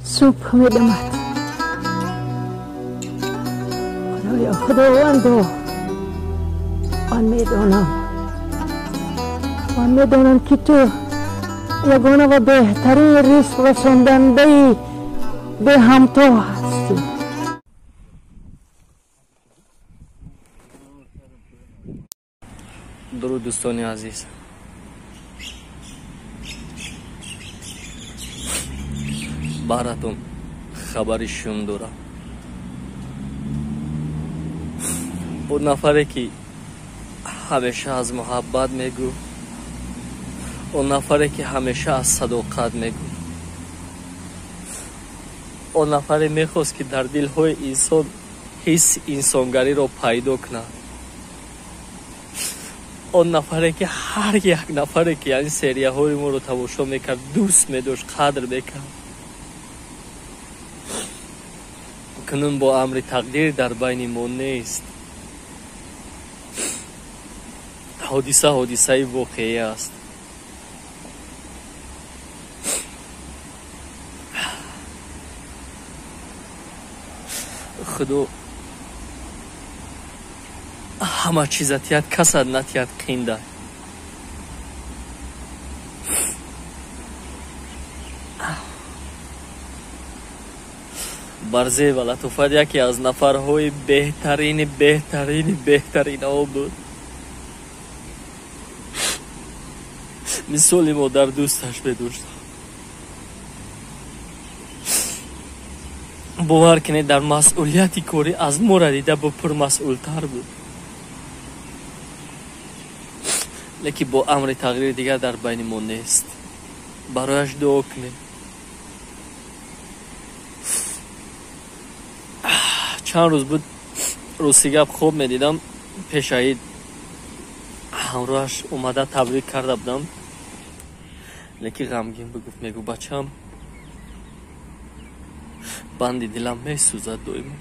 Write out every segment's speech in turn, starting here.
Субҳ медамад. Худоё, Худовандо, ман медонам, ман медонам ки ту ягона ва беҳтарин ризқ расондандаи беҳамто ҳастӣ. Дуруд, дӯстони азиз. Баратон хабари шум дорам. Он нафаре ки ҳамеша аз муҳаббат мегуфт, он нафаре ки ҳамеша аз садоқат мегуфт, он нафаре мехост ки дар дилҳои инсон ҳисси инсонгариро пайдо кунад, он нафаре ки ҳар як нафаре ки ин серияҳои моро тамошо мекард, дӯст медошт, қадр мекард, кунун бо амри тақдир дар байни мо нест. Ҳодиса ҳодисаи воқеӣ аст. Худо ҳама чиза тият, касад натият қинда. Барзе ва Латофат яке аз нафарҳои беҳтарини беҳтарини беҳтаринаҳо буд. Мисоли модар дӯсташ медошт. Бовар кунед, дар масъулияти корӣ аз моро дида бо пурмасъултар буд. Лекин бо амри тағйири дигар дар байни мо нест. Барояш дуо кунед. Чанд рӯз буд, рости гап, хоб медидам, пешаид ҳамроҳаш омада табрик карда будам, лекин ғамгин бигуфт, мегӯ: бачам, банди дилам месӯзад доимо.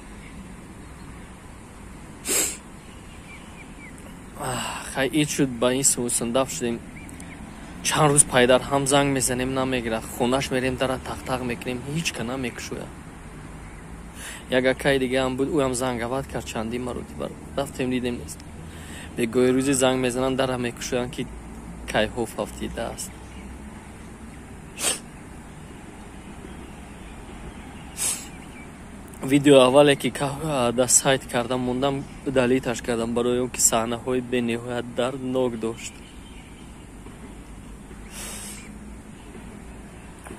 Хай, ид шуд, ба ин сундаф шудем. Чанд рӯз пайдар ҳам занг мезанем, намегирад. Хонаш мерем, дара тақтақ мекунем, ҳеҷ ка намекушояд. Як акаи дигаам буд, ӯам занг авад кард чандин маротиба. Рафтем, дидем, нест. Бегоҳи рӯзе занг мезананд, дара мекушоянд, ки кайҳо фавтидааст. Видео аввале ки дар сайт кардам мондам, далиташ кардам барои он ки саҳнаҳои бениҳоят дарднок дошт.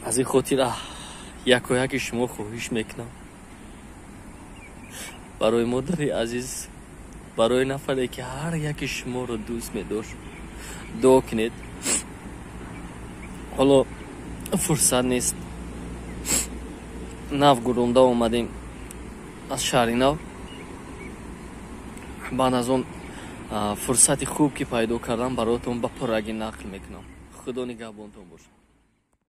Аз ин хотир якояки шумо хоҳиш мекунам, барои модари азиз, барои нафаре ки ҳар яки шуморо дӯст медошт, дуо кунед. Ҳоло фурсат нест, нав гурунда омадем аз шаҳри нав. Баъд аз он фурсати хуб ки пайдо кардам, бароятон ба пуррагӣ нақл мекунам. Худо нигаҳбонтон бошад.